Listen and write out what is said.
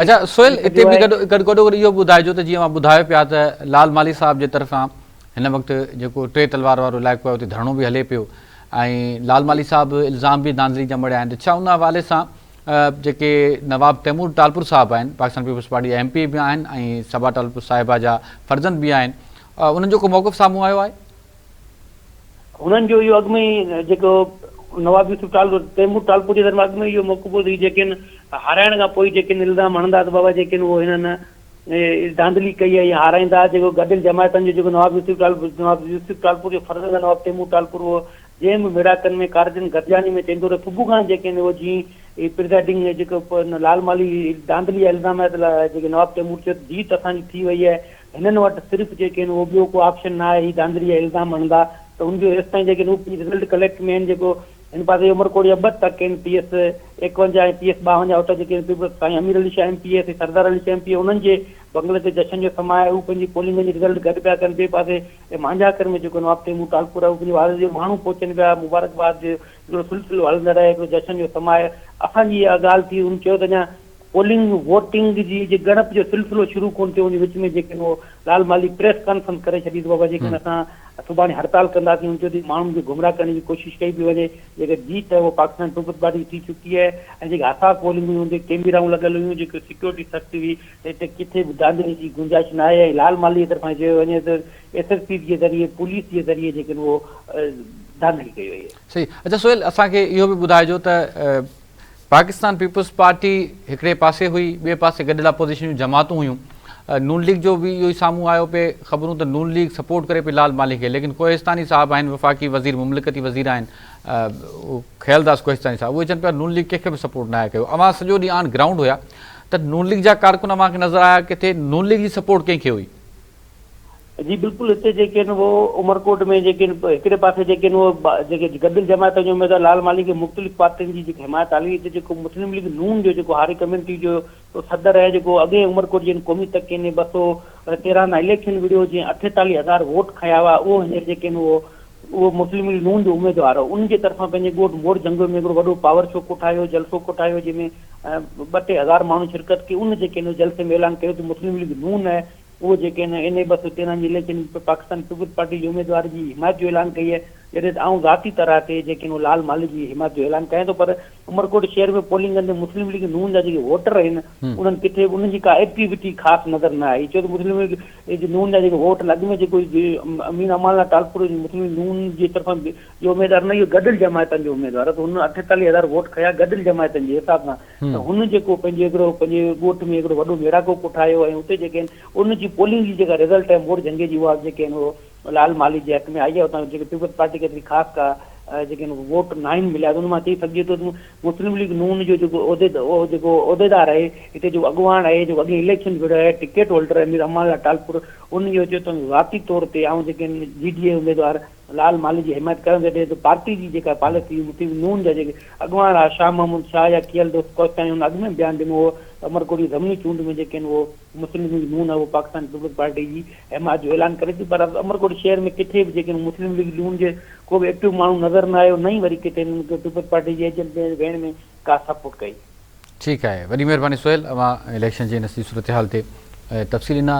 اچا سهيل اتي به گڏ گڏ گڏو گڏ اهو به ٻڌائجو ته جيئن اوهان ٻڌايو پيا ته لال مالهي صاحب جي طرفان هن وقت جيڪو ٽي تلوار وارو علائقو آهي اتي ڌرڻو به هلي پيو ۽ لال مالهي صاحب الزام به دانڌلي جا مڙهيا آهن ته ڇا ان حوالي سان جيڪي نواب تيمور ٽالپر صاحب آهن پاڪستان پيپلز پارٽي جا ايم پي اي به آهن ۽ صبا ٽالپر صاحبه جا فرزند به آهن انهن جو ڪو موقف سامهون آيو آهي؟ هنن جو اهو اڳ ۾ ئي جيڪو نواب يوسف ٽالپر، تيمور ٽالپر جي طرفان اڳ ۾ ئي اهو موقف هو ته هي جيڪي هارائڻ کان پوء جيڪي الزام هڻندا ته بابا جيڪي اهو هنن ڌانڌلي ڪئي آهي يا هارائيندا جيڪو گڏيل جماعتن جو جيڪو نواب يوسف ٽالپر نواب يوسف ٽالپر جو فرزند نواب تيمور ٽالپر اهو جنهن به ميڙاڪن ۾ ڪارجن گڏجاڻي ۾ چئيندو رهيو صبح کان جيڪي اهو جيئن ئي پرزائيڊنگ جيڪو لال مالهي ڌانڌلي جا الزام آهي ته جيڪي نواب تيمور چيو ته جيت اسان جي ٿي وئي آهي هنن وٽ صرف جيڪي آهن اهو ٻيو ڪو آپشن نه آهي هي ڌانڌلي جا الزام هڻندا ته ان جو ايستائين جيڪي آهن اهو پنهنجي رزلٽ ڪليڪٽ ۾ آهن جيڪو هن پاسي عمرڪوٽ جا ٻه تڪ آهن پي ايس 51 ۽ پي ايس 52 اتان جيڪي آهن پيپلز سائين Amir Ali Shah M P A ۽ Sardar Ali Shah M P A انهن جي بنگلي تي جشن جو سماء آهي اهو پنهنجي پولنگ جي رزلٽ گڏ پيا ڪن ٻئي پاسي مانجهاڪر ۾ جيڪو نواب تيمور ٽالپر آهي اهو پنهنجي والد جو ماڻهو پهچن پيا مبارڪباد جو هڪڙو سلسلو هلندڙ آهي هڪڙو جشن جو سماء آهي اسان جي اها ڳالهه ٿي هن چيو ته اڃا پولنگ، ووٽنگ، جي جي ڳڻپ جو سلسلو شروع ڪونه ٿيو ان وچ ۾ جيڪڏهن اهو لال مالهي پريس ڪانفرنس ڪري ڇڏي ته بابا جيڪڏهن اسان سڀاڻي هڙتال ڪنداسين هن چيو ته ماڻهن کي گمراهه ڪرڻ جي ڪوشش ڪئي پئي وڃي جيڪا جيت آهي اها پاڪستان پيپلز پارٽي جي ٿي چڪي آهي ۽ جيڪي حساس پولنگ هيون ان تي ڪيميرائون لڳل هيون جيڪي سيڪيورٽي سخت هئي ته هتي ڪٿي به ڌانڌلي جي گنجائش نه آهي ۽ لال مالهي جي طرفان چيو وڃي ته ايس ايس پيز جي ذريعي پوليس جي ذريعي جيڪڏهن اهو ڌانڌلي ڪئي وئي آهي. صحيح اچا سهيل اسان کي اهو به ٻڌائجو ته پاڪستان پيپلز پارٽي هڪڙي پاسي هئي ٻئي پاسي گڏيل اپوزيشن جون جماعتون هيون نون ليگ جو به اهو ئي سامهون آيو پئي خبرون ته نون ليگ سپورٽ ڪري پئي لال مالهي کي ليڪن ڪوهستاني صاحب آهن وفاقي وزير مملڪتي وزير آهن کيل داس ڪوهستاني صاحب اهي چون پيا نون ليگ ڪنهن کي به سپورٽ ناهي ڪيو اوهان سڄو ڏينهن آن گرائونڊ هيا ته نون ليگ جا ڪارڪن اوهان کي نظر آيا ڪٿي نون ليگ جي سپورٽ ڪنهن کي هئي؟ جي بلڪل هتي جيڪي آهن اهو عمرڪوٽ ۾ جيڪي آهن هڪڙي پاسي جيڪي آهن اهو جيڪي گڏيل جماعتن جو اميدوار لال مالهي کي مختلف پارٽين جي جيڪي حمايت حاصل هئي هتي جيڪو مسلم ليگ نون جو جيڪو هاري ڪميونٽي جو صدر آهي جيڪو اڳئين عمرڪوٽ جي قومي تڪي ۾ 213 اليڪشن وڙهيو جنهن 48 هزار ووٽ کنيا هئا اهو هينئر جيڪي آهن اهو اهو مسلم ليگ نون جو اميدوار هو ان جي طرفان پنهنجي ڳوٺ مور جهنگوي ۾ هڪڙو وڏو پاور شو ڪوٺايو جلسو ڪوٺايو جنهن ۾ ٻه ٽي هزار ماڻهن شرڪت ڪئي ان جيڪي آهن جلسي ۾ اعلان ڪيو ته مسلم ليگ نون اهو جيڪي هن اين اي 213 جي اليڪشن ۾ پاڪستان پيپلز پارٽي جي اميدوار جي حمايت جو اعلان ڪئي آهي جڏهن ته آئون ذاتي طرح تي جيڪي هن لال مالهي جي حمايت جو اعلان ڪيان ٿو پر عمرڪوٽ شهر ۾ پولنگ ڪندي مسلم ليگ نون جا جيڪي ووٽر آهن انهن ڪٿي به انهن جي ڪا ايڪٽيوٽي خاص نظر نه آئي ڇو ته مسلم ليگ نون جا جيڪي ووٽ آهن اڳ ۾ جيڪو امين امان الله ٽالپر مسلم ليگ نون جي طرفان جو اميدوار نه اهو گڏيل جماعتن جو اميدوار هو ته هن 48 هزار ووٽ کنيا گڏيل جماعتن جي حساب سان ته هن جيڪو پنهنجي هڪڙو پنهنجي ڳوٺ ۾ هڪڙو وڏو ميڙاڪو ڪوٺايو ۽ اتي جيڪي آهن ان جي پولنگ جي جيڪا رزلٽ آهي مور جهنگي جي اها جيڪي آهن اهو لال مالهي جي حق ۾ آئي آهي اتان جيڪي پيپلز پارٽي کي ايتري خاص ڪا جيڪي آهن ووٽ ناهن مليا ته ان مان چئي سگهجي ٿو ته مسلم ليگ نون جو جيڪو عهدي جيڪو عهديدار آهي هتي جيڪو اڳواڻ آهي جيڪو اڳين اليڪشن وڙهيو آهي ٽڪيٽ هولڊر امير امان الله ٽالپر ان اهو چيو ته ذاتي طور تي آئون جيڪي آهن جي ڊي اي اميدوار لال مالهي جي حمايت ڪرڻ جڏهن ته پارٽي جي جيڪا پاليسي هئي مسلم نون جا جيڪي اڳواڻ هئا شاهه محمود شاهه يا کيئل دوست ڪوهستاني ان اڳ ۾ بيان ڏنو هو ته عمرڪوٽ جي ضمني چونڊ ۾ جيڪي آهن اهو مسلم ليگ نون آهي اهو پاڪستان پيپلز پارٽي جي حمايت جو اعلان ڪري ٿي پر عمرڪوٽ شهر ۾ ڪٿي به جيڪي مسلم ليگ نون جي ڪو به ايڪٽو ماڻهو نظر نه آيو نه ئي وري ڪٿي هنن پيپلز پارٽي جي ايجنٽ ڀيڻ ۾ ڪا سپورٽ ڪئي. ٺيڪ آهي وڏي مهرباني سهيل اوهان اليڪشن جي هن سڄي صورتحال تي تفصيل ڏنا.